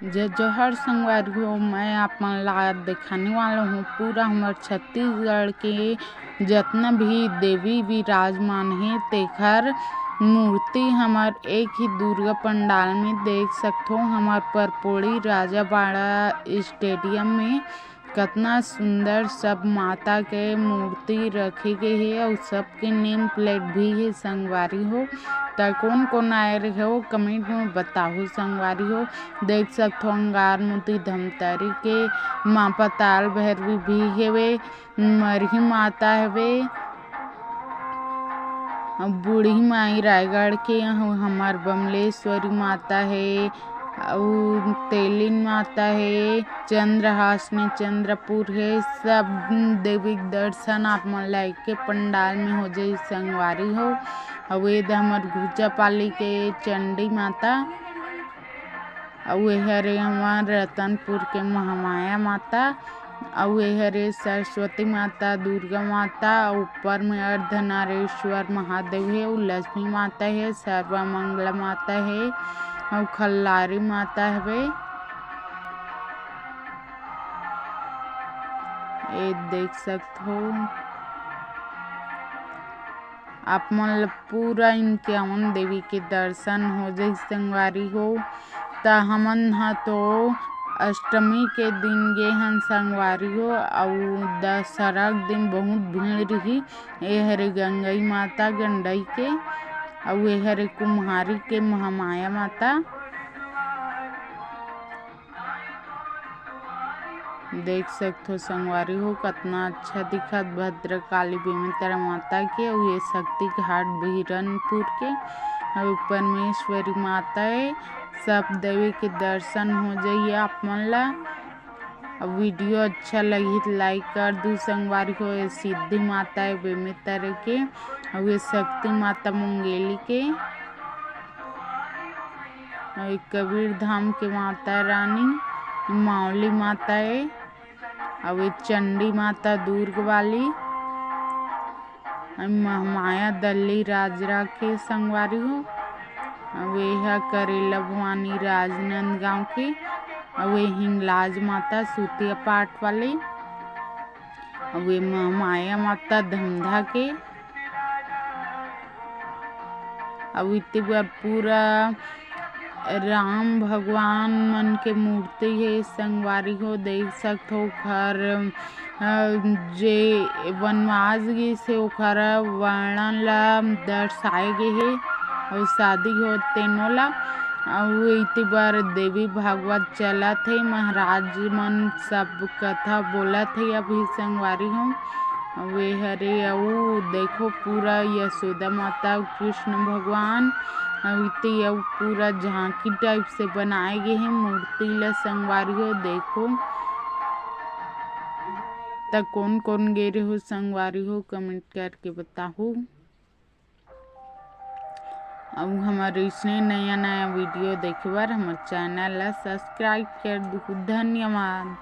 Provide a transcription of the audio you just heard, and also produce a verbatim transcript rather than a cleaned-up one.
जय जोहार संगवारी हो, मैं आप मन ला देखाने वाला हूँ पूरा हमर छत्तीसगढ़ के जतना भी देवी विराजमान हे तेखर मूर्ति हमर एक ही दुर्गा पंडाल में देख सकथो। हमर परपोड़ी राजाबाड़ा स्टेडियम में कतना सुंदर सब माता के मूर्ति रखे गे हे अउ सबके नेम प्लेट भी हे संगवारी हो। त कोन कोन आए रहे हो कमेंट में बताहू संगवारी हो। देख सकथो अंगार मोती धमतरी के माँ पताल भैरवी भी हेवे, मरही माता हेवे, बूढ़ी माई रायगढ़ के, हमर बमलेश्वरी माता हे, अउ तेलिन माता हे, चंद्रहास में चंद्रपुर हे, सब देवी के दर्शन आप मन ला एके पंडाल में हो जाई संगवारी हो। अउ ए दे हमर घुचापाली के चंडी माता, अउ ए हरे हमर रतनपुर के महामाया माता, अउ ए हरे सरस्वती माता, दुर्गा माता, ऊपर में अर्धनारीश्वर महादेव हे, अउ लक्ष्मी माता हे, सर्वमंगला माता हे, अउ खल्लारी माता हवे। ए देख सकथो आप मन ल पूरा इक्यावन देवी के दर्शन हो जाई संगवारी हो। त हमन ह तो अष्टमी के दिन गे हन संगवारी हो, अउ दशहरा के दिन बहुत भीड़ रही। ए हरे गंगई माता गंडई के, अउ ए हरे कुम्हारी के महामाया माता। देख सकथो संगवारी हो, कतना अच्छा दिखत भद्रकाली बेमेतरा माता के, अउ ये शक्ति घाट बहिरनपुर के, अउ परमेश्वरी माता ए। सब देवी के दर्शन हो जाइए आप मन ला। अब वीडियो अच्छा लगही त लाइक कर दू संगवारी हो। ये सिद्धि माता ए बेमेतरा के, अउ ये शक्ति माता मुंगेली के। अउ एक कबीर धाम के माता रानी, मावली माता ए, अउ ए चंडी माता दुर्ग वाली, अउ महामाया दल्ली राजरा के संगवारी हो, अउ ए ह करेला भवानी राजनांदगांव के, अउ ए हिंगलाज माता सुतिया पाट वाली, अउ ए महामाया माता धमधा के। अउ इति बर पूरा राम भगवान मन के मूर्ति हे संगवारी हो, देख सकथो घर, अ, जे वनवास गिस हे ओकर वर्णन ला दर्शाए गे हे, अउ शादी हो तेनो ला। अउ इति बर देवी भागवत चलत हे, महाराज मन सब कथा बोलत हे अभी संगवारी हो। अउ ए हरे, अउ देखो पूरा यशोदा माता अउ कृष्ण भगवान, अउ इति अउ पूरा झांकी टाइप से बनाए गे हे मूर्ति ल संगवारी हो। देखो त कोन कोन गे रहो संगवारी हो, कमेंट करके बताहू। अउ हमर इसने नया नया वीडियो देखे बर हमर चैनल ला सब्सक्राइब कर दू। धन्यवाद।